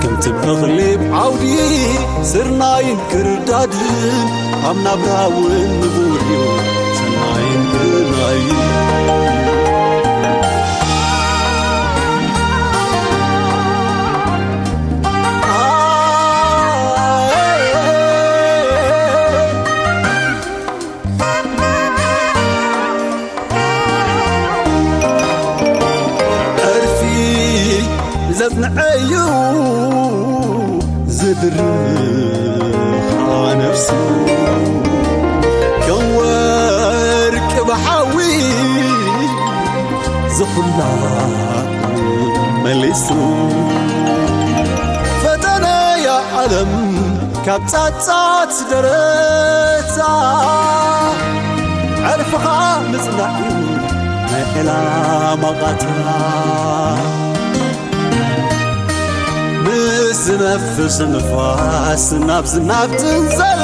ከምቲ እኽሊ ኣብ ዓውዲ ስርናይን ክርዳድን ኣብ ናብራ እውን ንቡር እዩ ሰናይን ግርናይን። ዕርፊ ዘጽንዐዩ ዝድርኻ ነፍሱ ከም ወርቂ ብሓዊ ዝኹላ መሊሱ ፈተነያ ዓለም ካብ ጻጻት ደረታ ዕርፍኻ ምጽናዕ እዩ ናይ ዕላማ ቓታ። ምስ ዝነፍስ ንፋስ ናብ ዝናብ ትንዘለ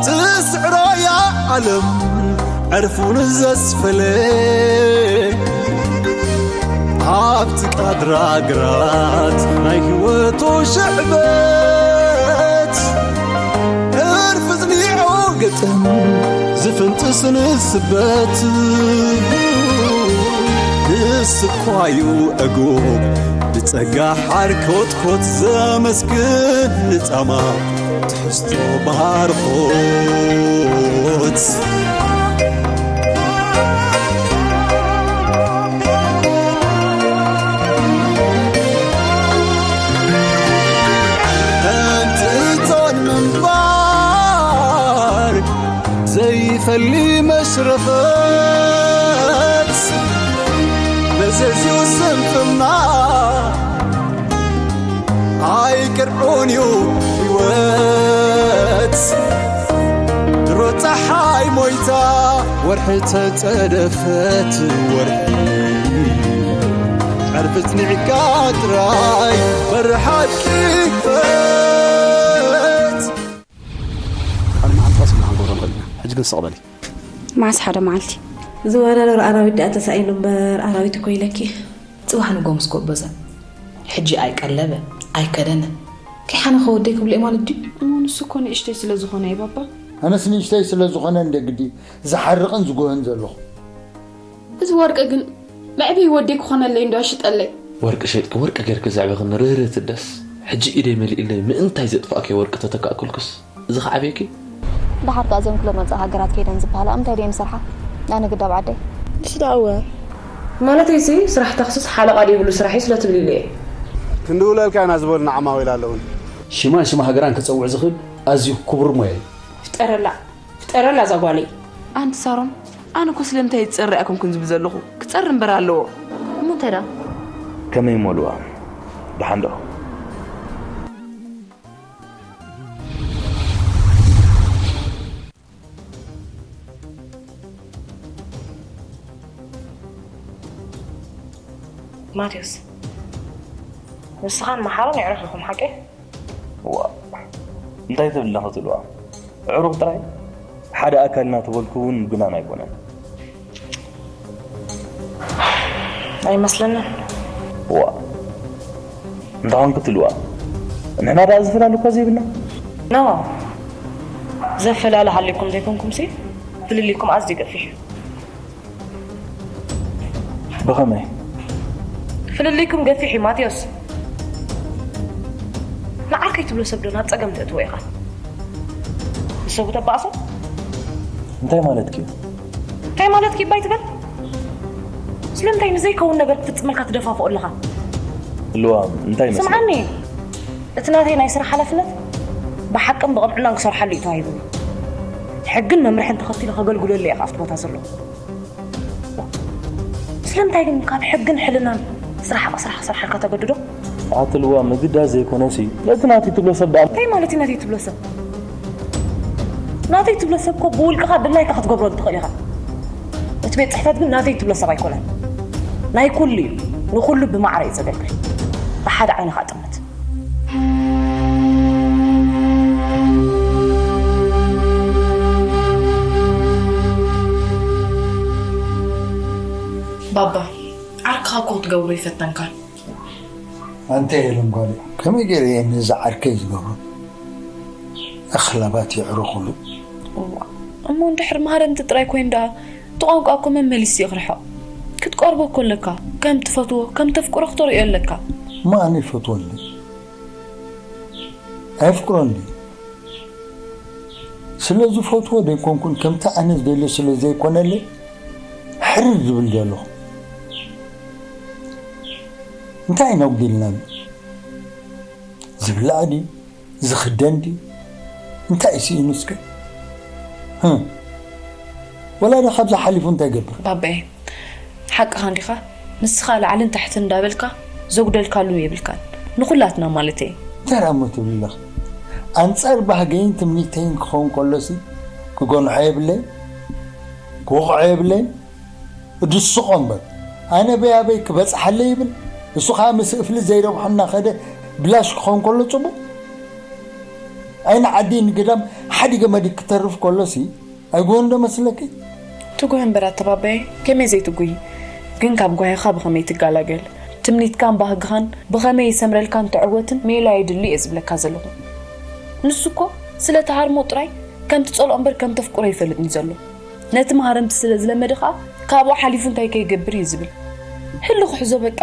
ትስዕሮ እያ ዓለም ዕርፉን ዘስፈለ ኣብቲ ቃድራ ግራት ናይ ህይወቱ ሽዕበት ዕርፊ ዝኒዖ ግጥም ዝፍንጥስ ንስበት ንስኳዩ ዕጉብ ብጸጋ ሓርኮትኮት ዘመስግን ንጻማ ትሕዝቶ ባርኾት። እንትን ምንባር ዘይፈሊ መሽረፈት መዘዝዩ ስንፍና ኣይቅርዑን እዩ ህይወት ድሮ ፀሓይ ሞይታ ወርሒ ተፀደፈት ወርሒ ዕርፊ ፅኒዕካ ጥራይ በርሓት ክፈት። ኣነ መዓልቲ ቃስም ንሓንጎሮ ንኽእል ኢና። ሕጂ ግን ስቕ በሊ። መዓስ ሓደ መዓልቲ? ዝወረረ ኣራዊት ደኣ ተሳኢኑ እምበር ኣራዊት እኮ ኢለኪ። ጽባሕ ንጎ ምስ ጎበዘ፣ ሕጂ ኣይቀለበ፣ ኣይከደነ፣ ከይሓነኸ ወደይ ክብሎ እዩ ማለት ድዩ? እሞ ንሱ እኮ ንእሽተይ ስለ ዝኾነ እዩ ባባ። ኣነስ ንእሽተይ ስለ ዝኾነ እንደ ግዲ ዝሓርቕን ዝጎህን ዘለኹ። እዚ ወርቂ ግን መዕበዪ ወደይ ክኾነለይ እንዶ ኣሽጠለይ። ወርቂ ሸይጥኪ ወርቂ ጌርኪ ዘዕበኽኒ ርህርህቲ ደስ። ሕጂ ኢደይ መሊእለይ ምእንታይ ዘጥፋእክዮ ወርቂ ተተካእኩልክስ። እዚ ከዓብየኪ። ደሓር ከኣ እዘን ኩለን ወጻኢ ሃገራት ከይደን ዝበሃላ እንታይ ድየን ዝሰርሓ? ኣነ ግዳብ ዓደይ። ንሱ ደኣ እወ። ማለተይሲ ስራሕ ተኽስስ ሓለቓ ደይብሉ ስራሕ እዩ ስለ ትብሊ ኢለ እየ። ክንድውለልካ ኢና ዝበሉና ዓማዊል ኣለውን። ሽማን ሽም ሃገራን ክጸውዕ ዝኽእል ኣዝዩ ክቡር ሞያ እዩ። ፍጠረላ፣ ፍጠረላ እዛ ጓለይ። ኣንቲ ሳሮን፣ ኣነ እኮ ስለምንታይ እየ ዝጸሪ ኣይኮንኩን ዝብል ዘለኹ። ክጸሪ እምበር ኣለዎ። እሞ እንታይ ደኣ? ከመይ እሞ ልዋ? ደሓን ዶ? ማቴዎስ፣ ንስኻን መሓሮን የዕሩኽ ኢኹም፣ ሓቀይ? እዋ፣ እንታይ ትብል ኣለኺ ትልዋ? ዕሩኽ ጥራይ? ሓደ ኣካል ኢና ተበልኩ እውን ግናን ኣይኮነን። ኣይመስለንን። እዋ፣ እንታይ ኾንኩ ትልዋ? ንሕና ደኣ ዝፈላለ እኳ ዘይብልና። ኖ፣ ዘፈላለ ሃልይኩም ዘይኮንኩምሲ፣ ፍልልይኩም ኣዝዩ ገፊሕ እዩ። ብኸመይ? ፍልልይኩም ገፊሕ እዩ ማቴዎስ። ንዓርከይ ትብሎ ሰብ ዶ ናብ ጸገም ተእትዎ ኢኻ? ንሰቡ ተባእሶ? እንታይ ማለትኪ እዩ? እንታይ ማለትኪ እባ ኣይትበል? ስለምንታይ ንዘይከውን ነገር ክትፍጽመልካ ትደፋፍኦ ኣለኻ? ልዋም፣ እንታይ ይመስለካ? ስምዓኒ፣ እቲ ናተይ ናይ ስራሕ ሓላፍነት ብሓቅን ብቕንዕናን ክሰርሓሉ እዩ ተዋሂቡኒ። ሕግን መምርሕን ተኸቲሉ ከገልግለሉ እየ ኣብቲ ቦታ ዘለኹ። ስለምንታይ ግን ካብ ሕግን ሕልናን ስራሕ ስራሕ ክሰርሓልካ ተገድዶ? ኣትልዋ ምግዳ ዘይኮነሲ ነቲ ናተይ ትብሎ ሰብ ደኣ እንታይ ማለት እዩ ናተይ ትብሎ ሰብ? ናተይ ትብሎ ሰብ እኮ ብውልቅኻ ድላይካ ክትገብረሉ ትኽእል ኢኻ። እቲ ቤት ጽሕፈት ግን ናተይ ትብሎ ሰብ ኣይኮነን። ናይ ኩሉ እዩ። ንኹሉ ብማዕረ እዩ ዘገልግል። ብሓደ ዓይንኻ ጥምት። ባባ፣ ዓርክኻ እኮ ክትገብሮ ይፈተንካ። ኣንተ የለም ጓል፣ ከመይ ገይረ እየ ነዚ ዓርከይ ዝገብሮ? ኣኽላባት የዕርኹሉ። እዋ፣ እሞ እንድሕር ማህረምቲ ጥራይ ኮይን ደኣ፣ እቲ ቋንቋ እኮ መመሊሱ ይኽርሖ። ክትቀርቦ እኮ ኣለካ፣ ከም ትፈትዎ፣ ከም ተፍቅሮ ክተርእዮ ኣለካ። እሞ ኣነ ይፈትዎ እንዲ? ኣየፍቅሮ እንዲ? ስለ ዝፈትዎ ዘይኮንኩን፣ ከምቲ ኣነ ዝደልዮ ስለ ዘይኮነለይ፣ ሕርር ዝብል ዘለኹ። እንታይ ኢና ኣጉዲልናሉ? ዝብላዕ ድዩ? ዝኽደን ድዩ? እንታይ ስኢኑ እስከ? ህም። ወላ ዶ ካብዚ ሓሊፉ እንታይ ገብር? ባባየ፣ ሓቅኻ እንዲኻ? ንስኻ ላዕልን ታሕትን እንዳበልካ ዘጉደልካሉ የብልካን። ንኹላትና ማለተይ። እንታይ ደኣ እሞ ትብል ኣለኻ? ኣንጻር ባህገይን ትምኒተይን ክኸውን ከሎሲ፣ ክገንሖ የብለይን፣ ክወቕዖ የብለይን። ድስቆ እምበር፣ ኣነ በይ ኣበይ ክበጽሓለይ ይብል። እሱ ኸኣ ምስ እፍሊ ዘይረብሖ እናኸደ ብላሽ ክኸውን ከሎ ጽቡቕ። ዓይኒ ዓዲ ንግዳም ሓዲገ መዲግ ክተርፍ ከሎሲ፣ ኣይጉህን ዶ መስለኪ? ትጉህ እምበር ኣተባባየ፣ ከመይ ዘይትጉሂ? ግን ካብ ጓሂኻ ብኸመይ ትጋላገል? ትምኒትካን ባህግኻን ብኸመይ ይሰምረልካን ትዕወትን ሜላ የድሊ እየ ዝብለካ ዘለኹ። ንሱ እኮ ስለ ትሃርሞ ጥራይ ከም ትጸልኦ እምበር ከም ተፍቅሮ ኣይፈልጥን እዩ ዘሎ። ነቲ መሃረምቲ ስለ ዝለመደ ኸኣ ካብኡ ሓሊፉ እንታይ ከይገብር እዩ ዝብል። ህልኽ ሕዞ በቃ።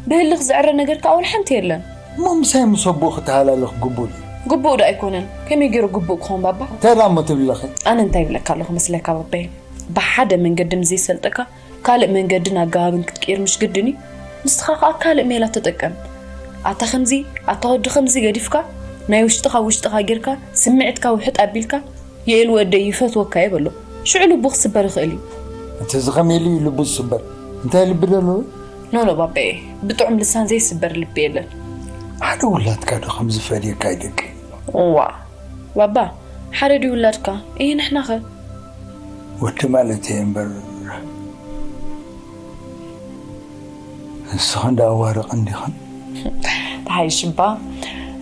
ብህልኽ ዝዕረ ነገር ከኣ ወላ ሓንቲ የለን። እሞ ምሳይ ምስ ኣቦኡ ክተሃላለኽ ግቡእ ድዩ? ግቡእ ዶ ኣይኮነን? ከመይ ገይሩ ግቡእ ክኸውን ባባ? እንታይ ደኣ እሞ ትብሊ ኣለኺ? ኣነ እንታይ ይብለካ ኣለኹ መስለካ ባባየ? ብሓደ መንገዲ ምስ ዘይሰልጠካ ካልእ መንገድን ኣገባብን ክትቅይር ምሽ ግድን እዩ። ንስኻ ኸኣ ካልእ ሜላ ተጠቀም። ኣታ ከምዚ፣ ኣታ ወዲ ከምዚ ገዲፍካ፣ ናይ ውሽጥኻ ውሽጥኻ ጌርካ፣ ስምዒትካ ውሕጥ ኣቢልካ፣ የኤል ወደይ ይፈትወካ እየ በሎ። ሽዑ ልቡ ክስበር ይኽእል እዩ። እቲ እዚ ከመይ ኢሉ እዩ ልቡ ዝስበር? እንታይ ልቢ ዶ ኣለዎ? ኖኖ ባባየ፣ ብጥዑም ልሳን ዘይስበር ልቢ የለን። ሓደ ውላድካ ዶ ከም ዝፈድየካ ይደቂ? እዋ፣ ባባ፣ ሓደ ድዩ ውላድካ? እየ ንሕናኸ? ወዲ ማለት እየ እምበር፣ ንስኽን ደኣ ኣዋርቕ እንዲኽን። ተሓይሽ እባ።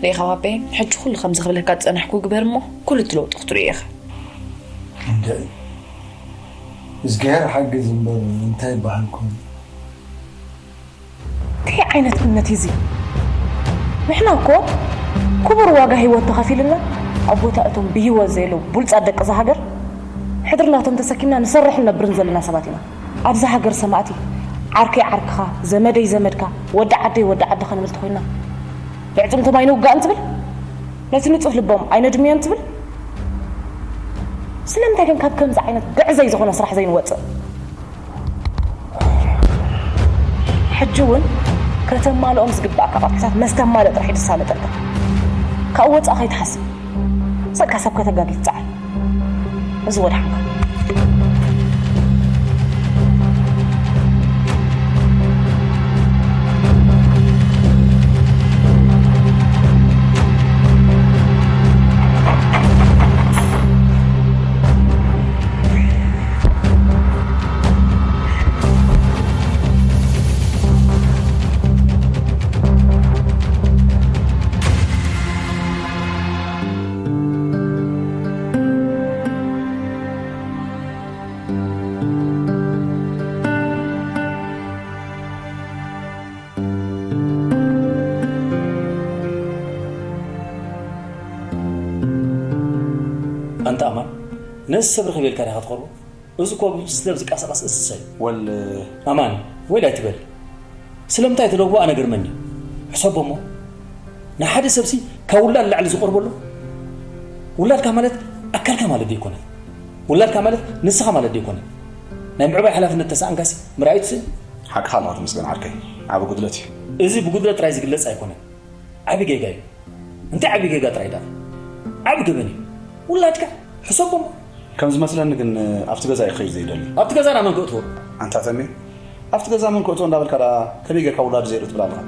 ርኢኻ ባቤ፣ ሕጂ ኩሉ ከምዚ ክብለካ ዝጸናሕኩ ግበር እሞ፣ ኩሉ እቲ ለውጢ ክትርእዮ ኢኻ። እንድዒ፣ እግዚኣብሔር ሓግዝ እምበር እንታይ ይበሃል ኮይኑ? እንታይ ዓይነት እምነት እዩ እዚ? ንሕና እኮ ክቡር ዋጋ ህይወት ተኸፊልና፣ ኣብ ቦታ እቶም ብህይወት ዘለዉ ብሉጻት ደቂ እዛ ሃገር፣ ሕድሪ ናቶም ተሰኪምና ንሰርሕን ነብርን ዘለና ሰባት ኢና። ኣብዛ ሃገር ሰማእቲ፣ ዓርከይ ዓርክኻ፣ ዘመደይ ዘመድካ፣ ወዲ ዓደይ ወዲ ዓድኻ ንብል ተኾይንና፣ ብዕጽምቶም ኣይንውጋእን ትብል? ነቲ ንጹህ ልቦም ኣይነድምዮን ትብል? ስለምንታይ ግን ካብ ከምዚ ዓይነት ግዕዘይ ዝኾነ ስራሕ ዘይንወጽእ? ሕጂ እውን ከተማልኦም ዝግባእካ ኣቕሑታት መስተማልእ ጥራሕ እዩ ዝሳለጠልካ። ካብኡ ወጻእ ከይትሓስብ። ሰድካ ሰብ ከተጋጊ ትጽዓር። እዚ ወድሓንካ። ኣንታ ኣማን፣ ነዚ ሰብ ረኺበ ኢልካ ዲኻ ትቐርቦ? እዚ እኮ ብብዝሒ ሰብ ዝቀሳቐስ እንስሳ እዩ። ወል ኣማን፣ ወይል ኣይትበል። ስለምንታይ እቲ ለጉባ ኣነ ገርመኒ። ሕሰቦ እሞ፣ ንሓደ ሰብሲ ካብ ውላድ ላዕሊ ዝቐርበሉ? ውላድካ ማለት ኣካልካ ማለት ደይኮነ። ውላድካ ማለት ንስኻ ማለት ደይኮነ። ናይ ምዕባይ ሓላፍነት ተሰኣንካሲ ምርኣዩ ትስእን። ሓቅኻ ኣለኻ ተመስገን ዓርከይ። ዓቢ ጉድለት እዩ። እዚ ብጉድለት ጥራይ ዝግለጽ ኣይኮነን። ዓቢ ጌጋ እዩ። እንታይ ዓቢ ጌጋ ጥራይ ደኣ? ዓቢ ገበን እዩ። ውላድካ ሕሰቦ እሞ። ከም ዝመስለኒ ግን ኣብቲ ገዛ እዩ ክኸይድ ዘይደሊ። ኣብቲ ገዛ ናብ መን ከእትዎ? ኣንታ ተሜ፣ ኣብቲ ገዛ መን ከእትዎ እንዳበልካ ደኣ ከመይ ጌርካ ውላዱ ዘይርኢ ትብል ኣለኻ?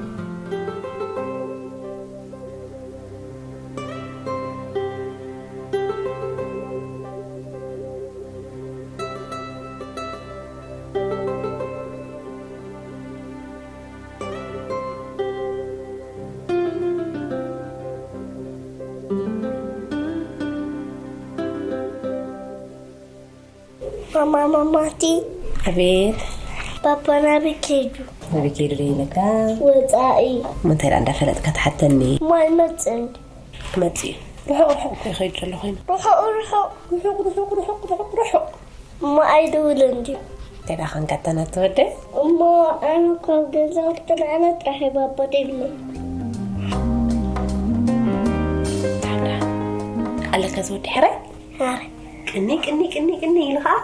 ማማ፣ ማማቲ። ኣቤት። ባባ ናበይ ከይዱ? ናበይ ከይዱ ደይ ኢለካ? ወጻኢ። እንታይ ደኣ እንዳፈለጥካ ትሓተኒ? ማይ መጽእ እንዲ። መጽእ። ርሑቕ ርሑቕ እኮ ይኸይድ ዘሎ ኮይኑ። ርሑቕ ርሑቕ። ርሑቕ ርሑቕ ርሑቕ ርሑቕ ርሑቕ። እሞ ኣይደውልን ድዩ? እንታይ ደኣ ኻንካ እታ ናቱ ወደ? እሞ ኣነ ካብ ገዛ ወጥተን ኣነ ጥራሕ እየ ባባ ደይብለይ። ኣለካ ዝወዲ ሕራይ? ሕራይ። ቅኒ ቅኒ ቅኒ ቅኒ ኢሉ ኸዓ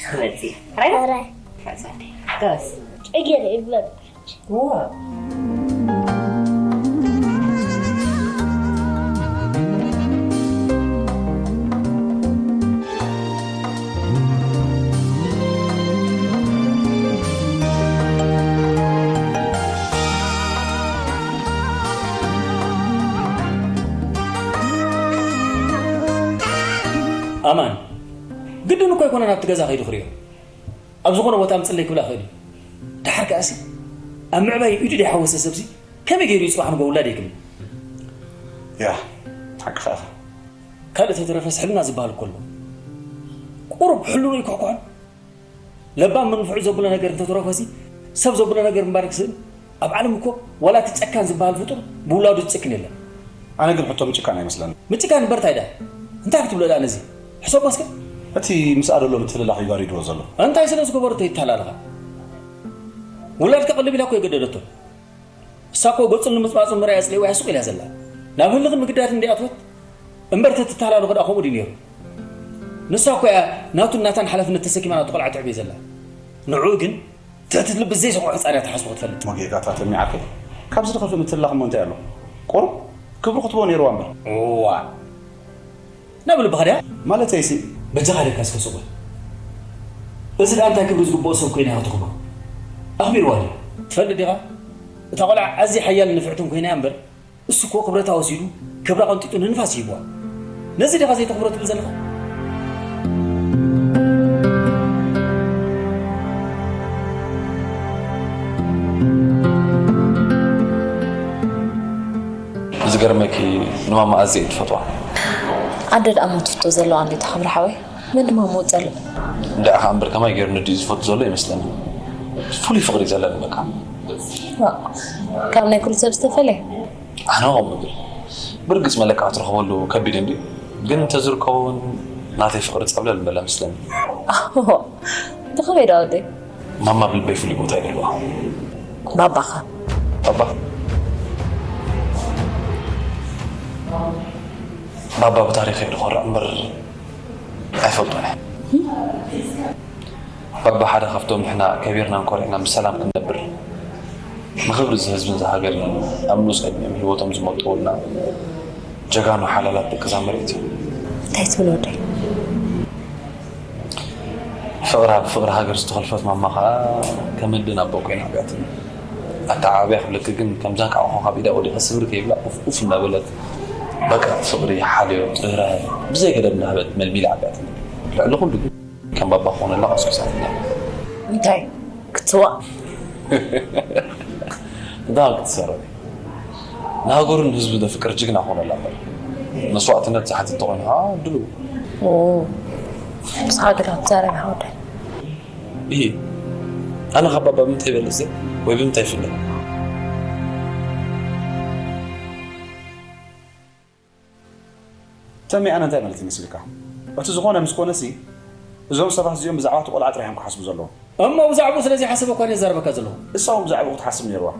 ክመጽእ እዩ። ሕራይ? ሕራይ። ሕራይ። ጎበዝ። ጭግር ይበል። ኣማን፣ ግድን እኮ ኣይኮነን ኣብቲ ገዛ ከይዱ ክርእዮ። ኣብ ዝኾነ ቦታ ኣምጽለይ ክብላ ክእል እዩ። ደሓር ከኣሲ፣ ኣብ ምዕባይ ኢዱ ደይሓወሰ ሰብሲ ከመይ ገይሩ እዩ ጽባሕ ንግሆ ውላድ ይክም? ያ፣ ሓቅኻ ኢኻ። ካልእ ተተረፈስ ሕልና ዝበሃል እኮ ኣሎ። ቁሩብ ሕልኑ ይኩሕኩሖን። ለባም መንፍዑ ዘብሎ ነገር እንተተረፈሲ፣ ሰብ ዘብሎ ነገር ምባል ክስእን። ኣብ ዓለም እኮ ዋላ እቲ ጨካን ዝበሃል ፍጡር ብውላዱ ዝጭክን የለን። ኣነ ግን ሕቶ ምጭካን ኣይመስለኒ። ምጭካን እምበር እንታይ ደኣ? እንታይ ክትብሎ ደኣ ነዚ? ሕሰቦ እስከ። እቲ ምስኣ ዘሎ ምትልላኽ እዩ ጋሪድዎ ዘሎ። እንታይ ስለ ዝገበረቶ ይተሃላለኻ? ውላድ ከቕልብ ኢላ እኮ የገደደቶ። እሳ እኮ ገጹን ንምጽማጹን ምርኣይ ኣጽሊእዋ እያ ስቕ ኢላ ዘላ። ናብ ህልኽን ምግዳድን እንዲኣ ኣትወት እምበር ተትተሃላለኹ ደኣ ከምኡ ድዩ ነይሩ? ንሳ እኮ እያ ናቱን ናታን ሓላፍነት ተሰኪማ ናቱ ቆልዓ ትዕብዮ ዘላ። ንዕኡ ግን ትሕቲ ልቢ ዘይሰምዖ ህጻን እያ ትሓስቦ ክትፈልጥ። ሞጌጋታት የሚዓከ ካብዚ ዝኸፍእ ምትላኽ እሞ እንታይ ኣሎ? ቁሩብ ክብሪ ክትቦ ነይርዋ እምበር። እዋ። ናብ ልብኻ ድያ? ማለተይሲ። በጃኻ ደካ እስከ ስቕ በል። እዚ ደኣ እንታይ ክብሪ ዝግብኦ ሰብ ኮይና እያ ክትረኽቦ? ኣኽቢርዋ ድዩ? ትፈልጥ ዲኻ? እታ ቆልዓ ኣዝያ ሓያልን ንፍዕትን ኮይና እያ እምበር፣ እሱ እኮ ክብረታ ወሲዱ፣ ክብራ ቀንጢጡ ንንፋስ ይህብዋ። ነዚ ዲኻ ዘይተኽብሮ ትብል ዘለኻ? ዝገርመኪ ንማማ ኣዝየ እየ ዝፈትዋ። ኣደ ደኣ እሞ ትፍቶ ዘለዋ እንዴ ተኽብር ሓወይ? መን ድማ ምውጸሉ? እንድዒ ኸኣ እምበር ከማይ ገይሩ ንድዩ ዝፈቱ ዘሎ ይመስለኒ። ፍሉይ ፍቕሪ እዩ ዘለኒ በቃ። ዋእ፣ ካብ ናይ ኩሉ ሰብ ዝተፈለየ? ኣነ ከምኡ እብል። ብርግጽ መለካ ክትረኽበሉ ከቢድ እንድዩ። ግን እንተዝርከቡ እውን ናተይ ፍቕሪ ጸብለል ምበለ መስለኒ። ብኸመይ ዶ ወደይ? ማማ ብልበይ ፍሉይ ቦታ እዩ ዘለዋ። ባባኻ? ባባ? ባባ ብታሪኸይ ዝኾርዕ እምበር ኣይፈልጦን እየ። ባባ ሓደ ካብቶም ንሕና ከቢርናን ኮሪዕናን ብሰላም ክንነብር፣ ንኽብሪ እዚ ህዝብን እዚ ሃገርን ኣብ ንኡስ ዕድሚኦም ህይወቶም ዝመጠዉልና ጀጋኑ ሓላላት ደቂ እዛ መሬት እዮም። እንታይ ትብል ወደይ? ፍቕራ ብፍቕሪ ሃገር ዝተኸልፈት ማማ ኸኣ ከም ኣደን ኣቦን ኮይና ዓብያትኒ። ኣተዓባብያ ክብለኪ ግን ከምዛ እንቃቑሖ ካብ ኢዳ ወዲቐ ስብር ከይብላ ኡፍ ኡፍ እናበለት በቃ ፍቕሪ፣ ሓልዮት፣ ርህራሄ ብዘይ ገደብ እናሃበት መልሚላ ዓብያትኒ። ልዕሊ ኩሉ ግን ከም ባባ ክኾነላ ቆስቂሳትና። እንታይ ክትስዋእ? እንታይ ክትሰርሕ? ንሃገሩን ህዝቡ ዘፍቅር ጅግና ክኾነላ እምበር መስዋእትነት ዝሓትት እንተኾይኑ ኸዓ ድሉው። ኦ፣ ንስኻ ግዳ ትዛረብ ሓወዳይ። እሂ፣ ኣነ ካብ ባባ ብምንታይ ይበልጽ ወይ ብምንታይ ይፍለ? ተሜ፣ ኣነ እንታይ ማለት ይመስልካ? እቲ ዝኾነ ምስ ኮነሲ፣ እዞም ሰባት እዚኦም ብዛዕባ እቲ ቆልዓ ጥራሕ እዮም ክሓስቡ ዘለዎም። እሞ ብዛዕባኡ ስለ ዘይሓሰበ እኳ እየ ዘራርበካ ዘለኹ። እሳ እውን ብዛዕባኡ ክትሓስብ ነይርዋ።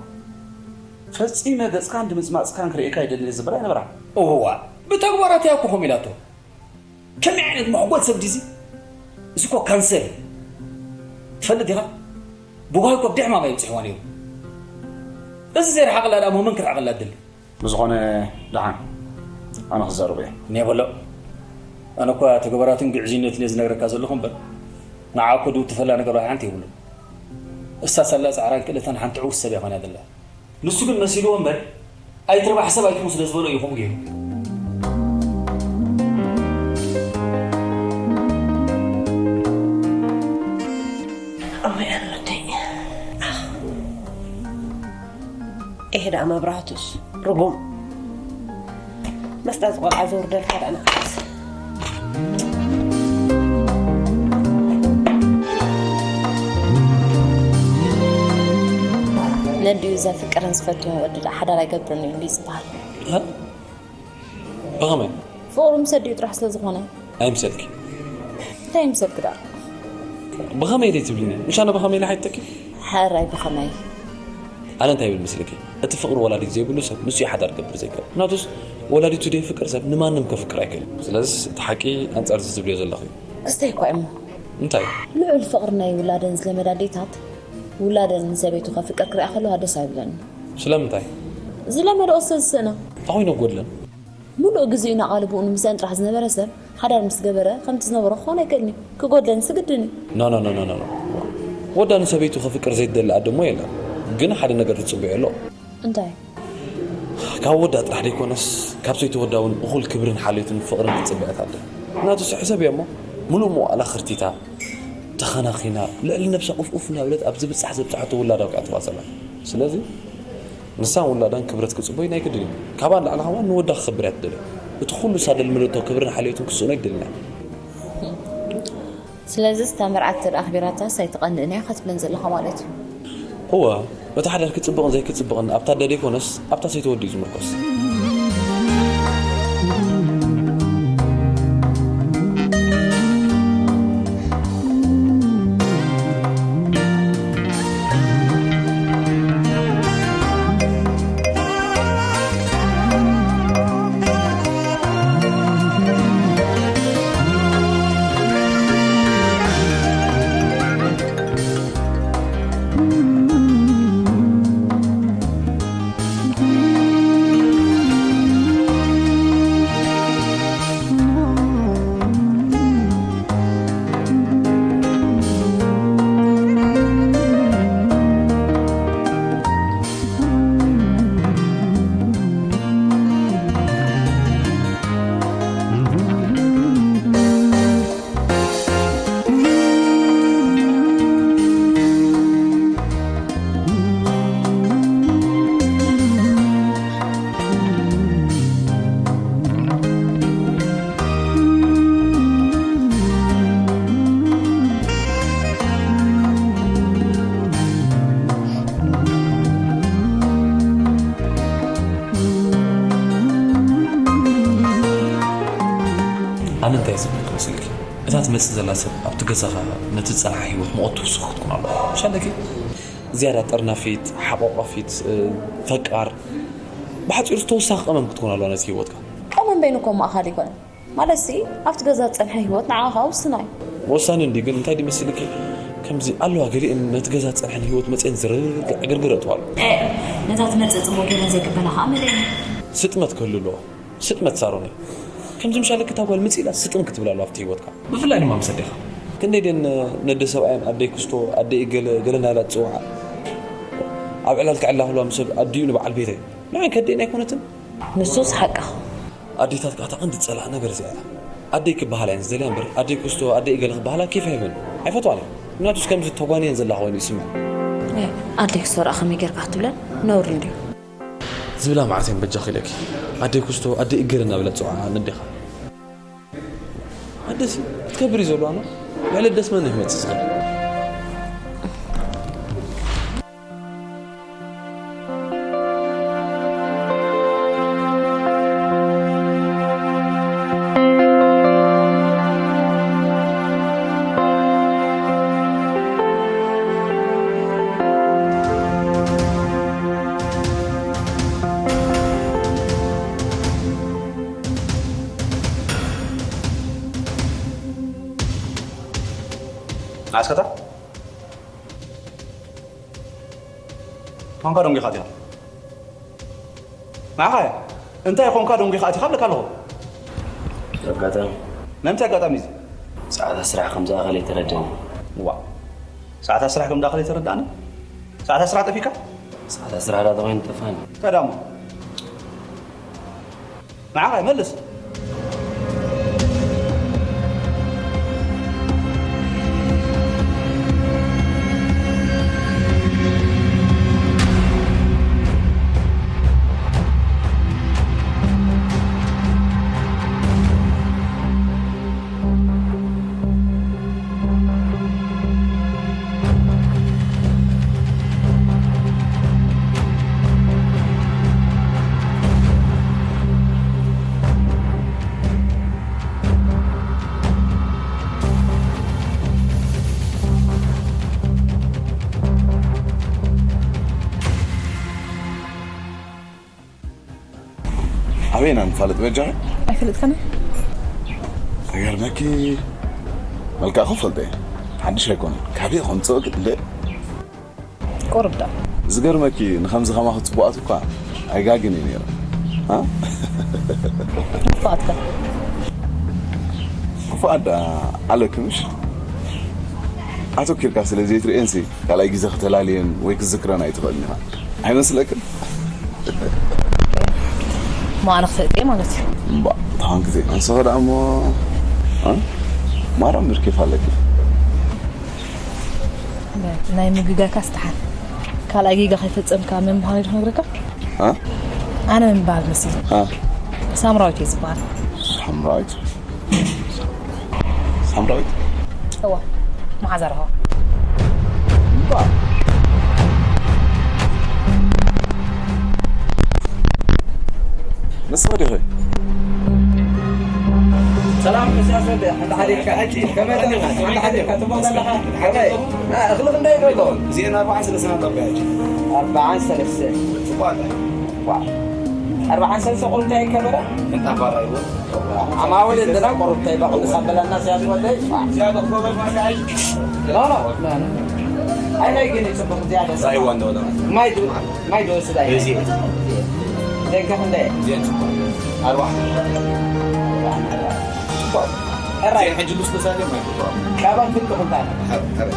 ፈጺመ ገጽካን ድምጽማጽካን ክርእየካ ኣይደልን እየ ዝብል ኣይነበራን። እዋ፣ ብተግባራት እያ እኮ ከምኡ ኢላቶ። ከመይ ዓይነት መሕጎል ሰብ ድዩ እዚ? እዚ እኮ ካንሰር እዩ። ትፈልጥ ዲኻ? ብጓሂ እኮ ብድሕማም ኣይብጽሕዋ ነይሩ። እዚ ዘይረሓቐላ ደኣ እሞ መን ክርሕቐላ ትደሊ? ብዝኾነ ደሓን ኣነ ክዛረቦ እየ። እኔ በሎ። ኣነ እኳ ተግባራቱን ግዕዝይነቱን እየ ዝነግረካ ዘለኹ እምበር፣ ንዓ እኮ ድውትፈላ ነገር ዋላ ሓንቲ የብሉን። እሳ ሳላ ጻዕራን ክእለታን ሓንቲ ዕውት ሰብ እያ ኮይና ዘላ። ንሱ ግን መሲልዎ እምበር፣ ኣይትርባሕ ሰብ ኣይትኹን ስለ ዝበሎ እዩ ከምኡ ገይሩ። እወ፣ ኣነ ወደይ። ኤህ ደኣ መብራህቱስ ርጉም። መስጣ ዝቆልዓ ዘውርደልካ ደኣ ንዓስ። ነዲኡ ዘፍቅርን ዝፈትውን ወዲ ደኣ ሓዳር ኣይገብርን እዩ እንድዩ ዝበሃል። እ? ብኸመይ? ፍቕሩ ምስ ኣዲኡ ጥራሕ ስለ ዝኾነ። ኣይምሰልኪ። እንታይ ይምሰልኪ ደኣ? ብኸመይ ደይ ትብልኒ? ምሽ ኣነ ብኸመይ ኢለ ሓይተኪ? ሕራይ ብኸመይ? ኣነ እንታይ ይብል መስልኪ? እቲ ፍቕሪ ወላዲት ዘይብሉ ሰብ ምስ እዩ ሓዳር ክገብር ዘይክእል። ምክንያቱስ ወላዲቱ ደይ ፍቅር ሰብ ንማንም ከፍቅር ኣይክእልን። ስለዚስ እቲ ሓቂ ኣንጻር እዚ ትብልዮ ዘለኺ እዩ። ክስተይ እኳ እሞ። እንታይ? ልዑል ፍቕሪ ናይ ውላደን ዝለመዳ ኣዴታት ውላደን ንሰበይቱ ከፍቅር ክሪኣ ከለዋ ደስ ኣይብለኒ። ስለምንታይ? ዝለመደኦ ስለ ዝስእና። እንታይ ኮይኑ ጎድለን? ሙሉእ ግዜኡ ናቓልቦኡ ንምስኣን ጥራሕ ዝነበረ ሰብ ሓዳር ምስ ገበረ ከምቲ ዝነበሮ ክኸውን ኣይክእልን እዩ። ክጎድለንስ ግድን እዩ። ኖ ኖ ኖ ኖ ኖ። ወዳ ንሰበይቱ ከፍቅር ዘይትደሊ ኣደ እሞ የለን። ግን ሓደ ነገር ትጽበዮ ኣሎ። እንታይ? ካብ ወዳ ጥራሕ ደይኮነስ ካብ ሰይቲ ወዳ እውን እኹል ክብርን ሓልዮትን ፍቕርን ክትጽበያ ኣለ። ምክንያቱ ሕሰብያ እሞ ሙሉእ መዋእላ ኸርቲታ ተኸናኺና ልዕሊ ነብሳ ኡፍ ኡፍ እናበለት ኣብ ዝብጻሕ ዘብጻሐቶ ውላዳ ውቅያ ትባጸላ። ስለዚ ንሳን ውላዳን ክብረት ክጽቦይ ናይ ግድን እዩ። ካብኣ ንላዕሊ ከማን ንወዳ ክኸብር እያ ትደልዮ። እቲ ኩሉ እሳ ደልመደቶ ክብርን ሓልዮትን ክስእኖ ኣይደልን እያ። ስለዚ እታ መርዓት ተደኣ ኣኽቢራታስ ኣይትቐንእን እያ ክትብለን ዘለኻ ማለት እዩ። እወ፣ እቲ ሓዳር ክጽብቕን ዘይክጽብቕን ኣብታ ኣደ ደይኮነስ ኣብታ ሰይቲ ወዲ እዩ ዝምርኮስ። ኣነ እንታይ ዝብል ክመስልኪ? እታ ትመጽእ ዘላ ሰብ ኣብቲ ገዛኻ ነቲ ዝጸንሓ ህይወት ሙቐት ትውስኽ ክትኮን ኣለዋ። ሻለኪ ዝያዳ ጠርናፊት፣ ሓቋቋፊት፣ ፈቃር፣ ብሓጺሩ ተወሳኺ ቀመም ክትኮን ኣለዋ ነቲ ህይወትካ። ቀመም በይኑ እኮ ማእኻል ይኮነ። ማለትሲ ኣብቲ ገዛ ዝጸንሐ ህይወት ንዓኻ ውስናይ። ወሳኒ እንዲ ግን እንታይ ድመስልኪ? ከምዚ ኣለዋ ገሊአን ነቲ ገዛ ዝጸንሐን ህይወት መጽኤን ዝርግርግ ዕግርግር እተዋሉ። ነታ ትመጽእ ጽቡቕ ገይረን ዘይቅበላ ኸኣ መደይ። ስጥመት ክህሉ ኣለዎ። ስጥመት ሳሮነይ። ከምዚ ምሻለኪ እታ ጓል ምጽእ ኢላ ስጥም ክትብል ኣለዋ ኣብቲ ህይወትካ። ብፍላይ ድማ ምስ ኣዴኻ። ክንደይ ደን ነደ ሰብኣየን ኣደይ ክስቶ ኣደይ ገለ ገለ ናላ ትጽውዓ። ኣብ ዕላል ክዕላ ህልዋ ምስ ኣዲኡ ንበዓል ቤተይ። ንዓይ ከደይን ኣይኮነትን። ንሱስ ሓቅኻ። ኣዴታት ከኣ እታ ቀንዲ ዝጸልኣ ነገር እዚኣ እያ። ኣደይ ክበሃላ እየን ዝደልያ እምበር ኣደይ ክስቶ ኣደይ ገለ ክበሃላ ኬፍ ኣይብለን። ኣይፈትዋን እየ። ምክንያቱስ ከምዚ ተጓንየን ዘላ ኮይኑ ይስምዕ። ኣደይ ክስቶ ደኣ ከመይ ጌርካ ክትብለን ነውሪ እንድዩ። ዝብላ መዓት እየን በጃኺ ኢለኪ። ኣደይ ኩስቶ ኣደይ እገለ እናበላ ዝፅውዓ ነዴኻ። ኣደሲ ክትከብር እዩ ዘለዋ ነው። ልዕሊ ኣደስ መን እዩ ክመፅእ ዝኽእል? ኣስከታ ኮንካ ደንጊኻ ኣቲኻ። ንዓኻ እያ። እንታይ ኮንካ ደንጊኻ ኣቲኻ እብለካ ኣለኹ። ኣጋጣሚ። ናይ ምንታይ ኣጋጣሚ እዚ? ሰዓታት ስራሕ ከም ዝኣኸለ ኣይተረድአኒ። ዋ። ሰዓታት ስራሕ ከም ዝኣኸለ ኣይተረድኣኒ? ሰዓታት ስራሕ ጠፊእካ? ሰዓታት ስራሕ ዳኣ ተኾይኑ ጠፋኒ። እንታይ ደኣ እሞ? ንዓኻ መልስ። ኣበይ ኢና ንፋለጥ በጃኺ? ኣይፈለጥካን? ይገርመኪ፣ መልክዕኹ ፈልጠ እየ። ሓድሽ ኣይኮነን። ካበይ ከምፅኦ ግን እንደ ቁሩብ ዳ። ዝገርመኪ፣ ንኸምዚ ከማኺ ፅቡቓት እኳ ኣይጋግን እየ ነይረ። ኣ? ክፉኣትካ? ክፉኣት ደኣ ኣለኪ ምሽ? ኣተኪርካ ስለ ዘይትርእየንሲ፣ ካልኣይ ግዜ ክተላልየን ወይ ክዝክረን ኣይትኽእልን ኢኻ። ኣይመስለክን? እሞ ኣነ ክሰጥ እየ ማለት እዩ። እምባ፣ ተሃንክቲ። ኣንስኺ ደኣ እሞ፣ እ? ማርያም ብርኬፍ ኣለኪ። ናይ ምግጋካ ስተሓን። ካልኣይ ጌጋ ከይፈጸምካ መን ምዃነይ ዶ ክነግረካ? እ? ኣነ መን ምበሃል መሲሉ? እ? ሳምራዊት እየ ዝበሃል። ሳምራዊት? ሳምራዊት? እዋ፣ መሓዛ ረኸባ። እባ። ንስኺ ዲኺ? ሰላም፣ መሲያስ ወደ፣ ሓንቲ ሓዲርካ፣ ከመይ ኣለኻ? ሓንቲ ሓዲርካ፣ ጽቡቕ ዘለኻ? ከመይ? እ፣ እኽሊ ክንደይ ዶ ኣሎ? እዚአን ኣርባዓን ሰለስተን ጠቢዐ። ኣርባዓን ሰለስተን። ጽቡቕ ኣለ። ዋ። ኣርባዓን ሰለስተ ቁሩብ እንታይ ይከበረ? እንታ ባራ ይወ። ኣማውል እንትና ቁሩብ እንታይ ባቕልስ ኣበላና ሲያስ ወደይ? ኖ፣ ኖ፣ ኖ፣ ኖ። ኣይ፣ ናይ ግን ይጽቡቕ ዝያዳ። ራይዋ እንደሆነ። ማይ ዱ-፣ ማይ ዶ ስዳይ? እዚ። ደንከ ክንደይ? እዚአን ጽቡቕ። ኣርባዓ። ጽቡቕ። ሕራይ። ሕጂ ልስሉስ ኣለ ማይ ጽቡቕ። ካባን ፍልጥ ኩንታን። ሕራይ።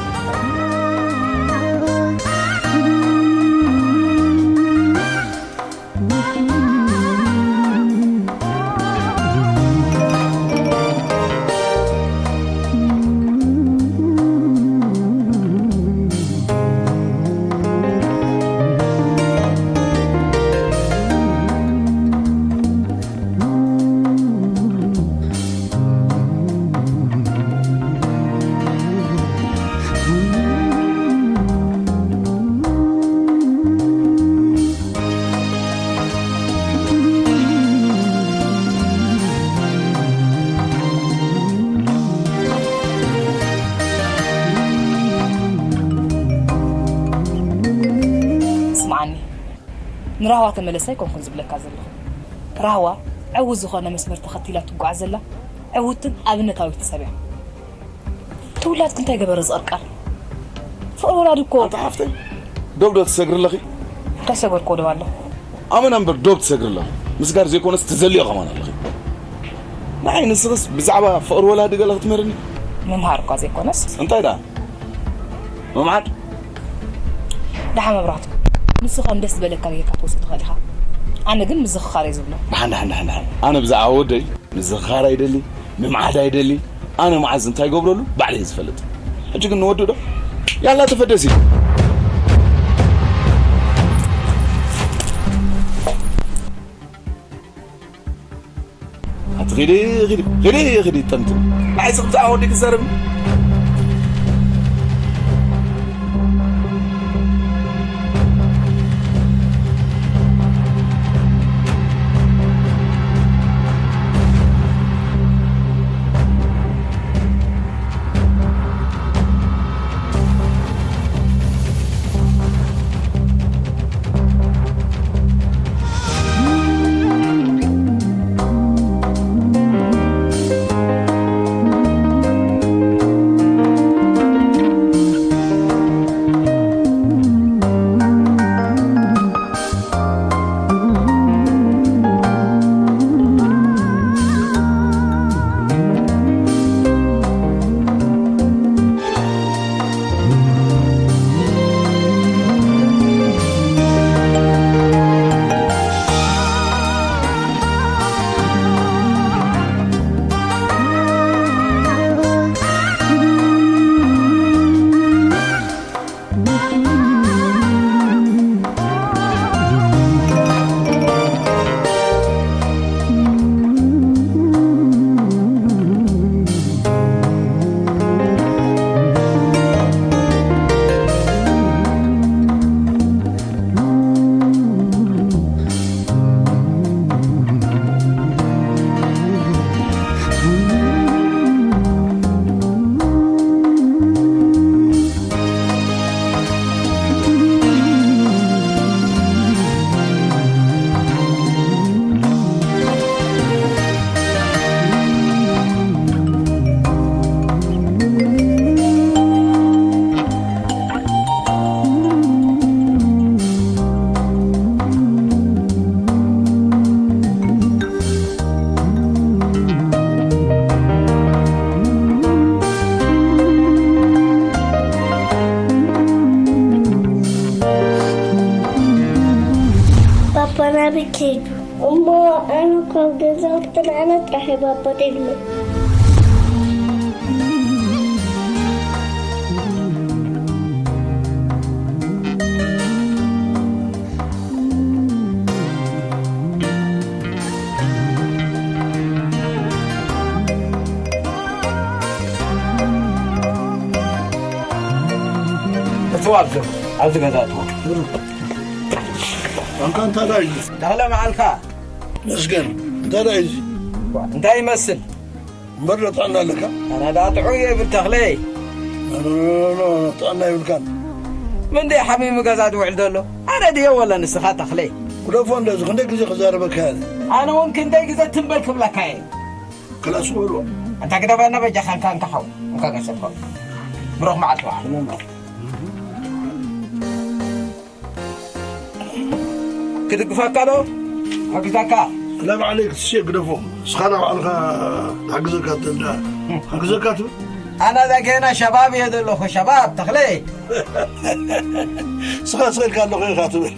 ስምዓኒ፣ ንራህዋ ተመለስ ኣይኮንኩን ዝብለካ ዘለኹ። ራህዋ ዕዉት ዝኾነ መስመር ተኸቲላ ትጓዓዝ ዘላ ዕውትን ኣብነታዊትን ሰብ እያ። ተውላድኪ እንታይ ገበረ ዝቕርቀር? ፍቕሪ ወላዲ እኮ። ኣንታ ሓፍተይ፣ ዶብ ዶ ትሰግሪ ኣለኺ? እንታይ ሰገርኩ ዶ ኣለኹ? ኣመና እምበር ዶብ ትሰግሪ ኣለኺ። ምስጋር ዘይኮነስ ትዘልዮ ከማን ኣለኺ። ንዓይ ንስኽስ ብዛዕባ ፍቕሪ ወላዲ ገለ ክትምህርኒ? ምምሃር እኳ ዘይኮነስ። እንታይ ደኣ? ምምዓድ? ደሓ መብራህቱ፣ ንስኻ ከም ደስ ዝበለካ ጌርካ ትወስዶ ትኽእል ኢኻ። ኣነ ግን ምዝኽኻር እየ ዝብሎ። ደሓን፣ ደሓን፣ ደሓን፣ ደሓን። ኣነ ብዛዕባ ወደይ ምዝኽኻር ኣይደሊ፣ ምምዓድ ኣይደሊ። ኣነ መዓዝ እንታይ ገብረሉ ባዕለይ እየ ዝፈልጥ። ሕጂ ግን ንወዱ ዶ? ያላ ተፈደሲ። ኣቲ ኺዲ፣ ኺዲ፣ ኺዲ፣ ኺዲ፣ ጠምጥም። ንዓይ ስቕ ብዛዕባ ወዲ ክዛረብ። ኣባና ብከይዱ እሞ ኣነ ካብ ገዛ ክትለዓለ ጥራሕ እየ ባባ ደግመ። እትዋ ኣብዚ፣ ኣብዚ ገዛ እትዋ። ኣንካ እንታይ ደኣ እዩ? ተኽለ መዓልካ። መስገን፣ እንታይ ደኣ እዩ እዚ? ዋ፣ እንታይ ይመስል? እምበር ዶ ጥዕና ኣለካ? ኣነ ደኣ ጥዑይ እየ ይብል ተኽለይ። ኖ፣ ኖ፣ ኖ፣ ኖ፣ ጥዕና ይብልካን። ምንድይ ሓሚሙ ገዛ ዝውዕል ዘሎ? ኣነ ድየ ወላ ንስኻ ተኽለይ? ግደፎ እንደዚ፣ ክንደይ ግዜ ክዛረበካ እየ ኣነ? ኣነ እውን ክንደይ ግዜ ትም በል ክብለካ እየ? ክላስ በልዎ። ኣንታ ግደፈና በጃኻ፣ እንካ፣ እንካ ሓው፣ እንካ ገሰብካ። ብሩኽ መዓልቲ በዓል። ክድግፈካ ዶ? ክሕግዘካ? لا ما عليك፣ ትሴ ግደፎ። ንስኻ ዳ ባዕልኻ ክሕግዘካ ትብል ዳ። ክሕግዘካ ትብል? ኣነ ዛ ገና ሸባብ እየ ዘለኹ፣ ሸባብ ተኽለ። ስኻ ስቕ ኢልካ ኣለኹ ኢኻ ትብል።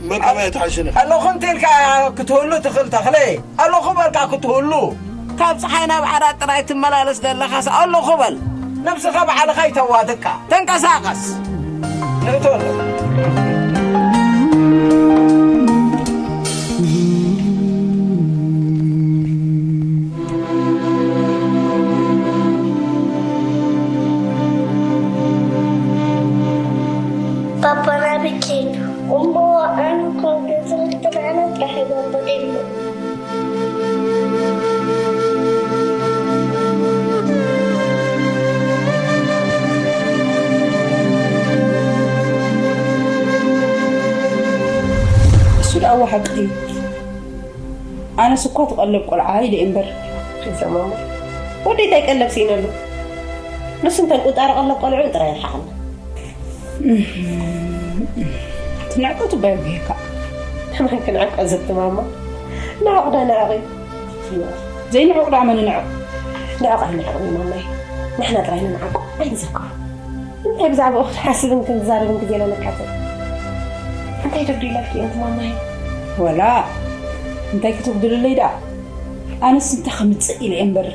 መርካባ እየ ተሓሽነ። ኣለኹ እንተ ኢልካ ክትህሉ ትኽእል ተኽለ። ኣለኹ በልካ ክትህሉ። ካብ ጸሓይ ናብ ዓራት ጥራይ ትመላለስ ዘለኻስ ኣለኹ በል። ነብስኻ ባዕልኻ ይተዋትካ። ተንቀሳቐስ። ንእቶ ኣሎ። ባባ ናበይ ከይዱ? እሞ ኣነ እኮ ገዛ ጥራይ ጥራሕ ባባ ደሎ። እሱ ደኣ እዋ ሓቂ እዩ። ኣነስ እኳ ትቐለብ ቆልዓ ኢለ እየ እምበር። ሒዛ ማማ። ወደይ እንታይ ቀለብ ስኢነሉ? ንሱ እንተን ቁጣሪ ቀለብ ቆልዑ ጥራይ ይርሓቐና። ትንዕቆ ትባይ ብሄካ። ከመይ ክንዕቆ ዘቲ ማማ? ንዕቕ ዶ ንዕቕ እዩ? ዘይንዕቕ ደኣ መን ንዕቕ? ንዕቕ ኣይንዕቕ ማማይ። ንሕና ጥራይ ንንዓቆ ኣይንዘክሮ። እንታይ ብዛዕባኡ ክትሓስብን ክንዛረብን ግዜ ኢና ንቃጸል። እንታይ ተጉዲላትኪ እየን ማማይ? ወላ እንታይ ክትጉድልለይ ደኣ? ኣነስ እንታይ ከምጽእ ኢለ እየ እምበር።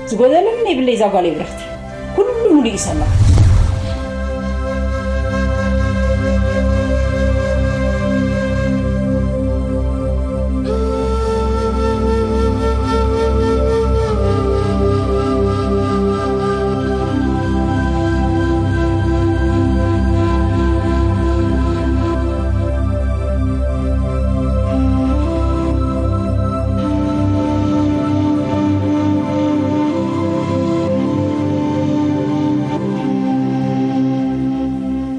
ዝጎደለኒ የብለይ እዛ ጓለይ ብርኽቲ። ኩሉ ሙሉእ እዩ ሰላ።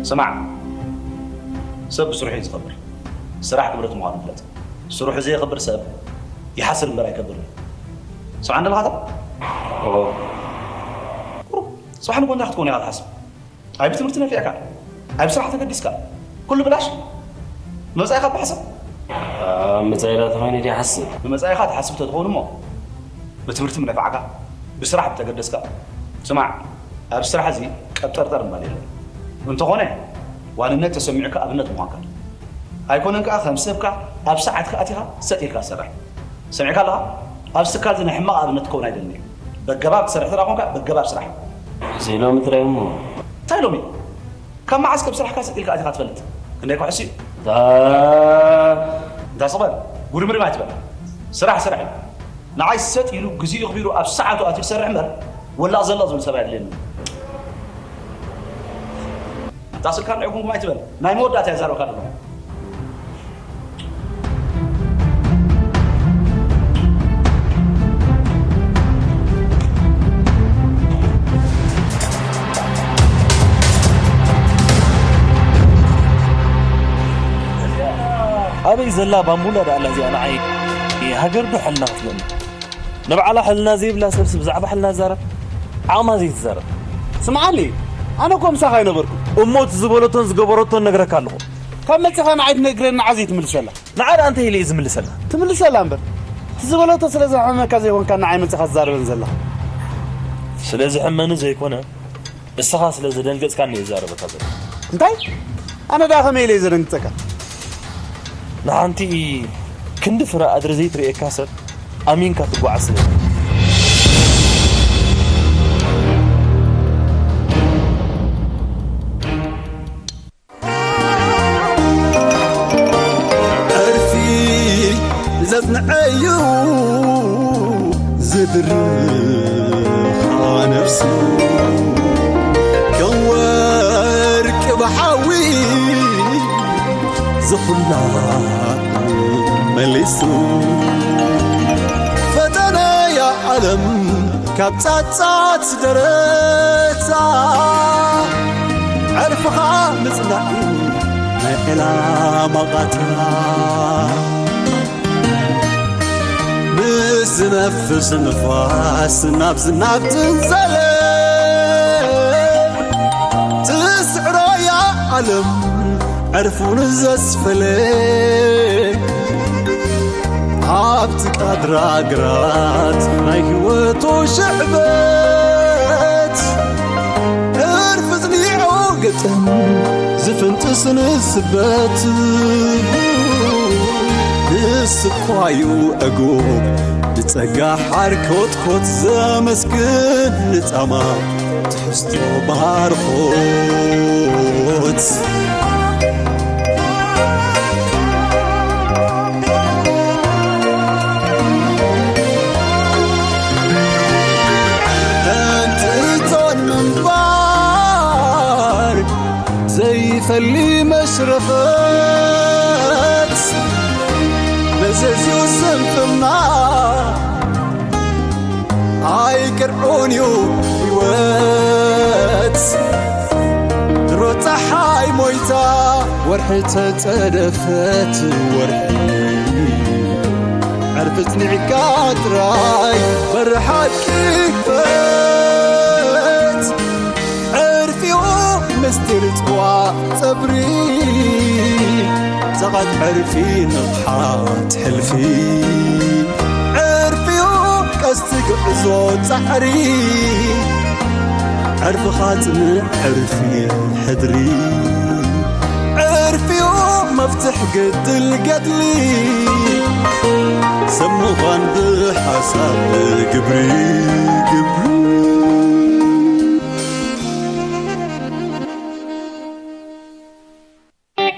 ስማዕ፣ ሰብ ብስርሑ እዩ ዝኸብር። ስራሕ ክብረት ምዃኑ ፍለጥ። ስርሑ ዘየኽብር ሰብ ይሓስር እምበር ኣይከብርን እዩ። ስምዓኒ ኣለኻ? እወ። ቁሩብ ጽባሕ ንጎኒ ክትከውን ኢኻ ትሓስብ። ኣብ ትምህርቲ ነፊዕካ፣ ኣብ ስራሕ ተገዲስካ፣ ኩሉ ብላሽ? መጻኢኻ ብሓሳብ? ኣብ መጻኢና ተኾይኑ ድየ ሓስብ? ንመጻኢኻ ትሓስብ ተትኸውን እሞ፣ ብትምህርቲ ምነፋዕካ፣ ብስራሕ ምተገደስካ። ስማዕ፣ ኣብ ስራሕ እዚ ቀብጠርጠር ምባል የለን። እንተኾነ፣ ዋንነት ተሰሚዑካ ኣብነት ምዃንካ። ኣይኮነን ከኣ ከም ሰብካ ኣብ ሰዓትካ ኣቲኻ ሰጥ ኢልካ ትሰርሕ። ሰሚዕካ ኣለኻ? ኣብዚ ትካል እዚ ናይ ሕማቕ ኣብነት ክትከውን ኣይደልን እየ። በገባብ ትሰርሕ እንተ ደኣ ኾንካ፣ በገባብ ስራሕ። እዚ ሎሚ ጥራይ እሞ። እንታይ ሎሚ? ካብ መዓስ ከም ስራሕካ ስቕ ኢልካ ኣቲኻ ትፈልጥ? ክንደይ ክውሕስ እዩ? እታ እንዳ ስቕ በል፣ ጉርምርም ኣይትበል። ስራሕ ስራሕ እዩ። ንዓይ ሰጥ ኢሉ፣ ግዜኡ ኣኽቢሩ ኣብ ሰዓቱ ኣትዩ ዝሰርሕ እምበር፣ ወላቕ ዘላቕ ዝብል ሰብ ኣየድልየንን። ኣታ ስልካ ንዕጉምጉም ኣይትበል። ናይ መወዳእታ እየ ዛረብካ ዘለኹ። ኣበይ ዘላ ባምቡላ ደኣ ኣላ እዚኣ ንዓይ ሃገር ዶ ሕልና ክትብለኒ? ንባዕላ ሕልና ዘይብላ ሰብሲ ብዛዕባ ሕልና ትዛረብ? ዓቕማ ዘይትዛረብ። ስምዓኒ፣ ኣነ እኮ ምሳኻ ኣይነበርኩን። እሞ እቲ ዝበለቶን ዝገበረቶን ነግረካ ኣለኹ። ካብ መጺኻ ንዓይ ትነግረኒ ንዓ ዘይትምልሰላ? ንዓ ደኣ እንታይ ኢለ እየ ዝምልሰላ? ትምልሰላ እምበር። እቲ ዝበለቶ ስለ ዘሕመመካ ዘይኮንካ ንዓይ መጺኻ ትዛረበኒ ዘለኻ። ስለ ዝሕመኒ ዘይኮነ፣ ንስኻ ስለ ዘደንገጽካኒ እየ ዝዛረበካ ዘለኹ። እንታይ? ኣነ ደኣ ከመይ ኢለ እየ ዘደንግጸካ? ንሓንቲ ክንዲ ፍረ ኣድሪ ዘይትርእየካ ሰብ ኣሚንካ ትጓዓዝ ስለ። ዕርፊ ዘጽንዐዩ ዝድርኻ ነፍሱ ከም ወርቂ ብሓዊ ዝኹላ መሊሱ ፈተነያ ዓለም ካብ ጻጻት ደረታ ዕርፍኻ ምጽናዕ ናይ ዕላማ ቓታ ምስ ዝነፍስ ንፋስ ናብ ዝናብ ትንዘለ ትስዕሮያ ዓለም ዕርፉን ዘስፈለ ኣብቲ ቃድራ ግራት ናይ ህይወቱ ሽዕበት ዕርፊ ጽኒዑ ግጥም ዝፍንጥስ ንስበት ንስኳዩ ዕጉብ ንጸጋ ሓር ኮትኮት ዘመስግን ንጻማ ትሕዝቶ ባርኾት እንትን ምንባር ዘይፈሊ መሽረፈት መዘዝዩ ስንፍና ኣይቅርዑን እዩ ህይወት ድሮ ፀሓይ ሞይታ ወርሒ ተፀደፈት ወርሒ ዕርፊ ፅኒዕካ ጥራይ በሪ ሓቂ ክፈት ዕርፊኡ ምስጢር ፅዋ ፀብሪ ዛቓት ዕርፊ ንቕሓት ሕልፊ ዕርፊኡ ቀስቲ ጉዕዞ ፃዕሪ ዕርፍኻ ፅንዕ ዕርፊ ሕድሪ ዕርፊኡ መፍትሕ ግድል ገድሊ ሰብ ምዃን ብሓሳብ ግብሪ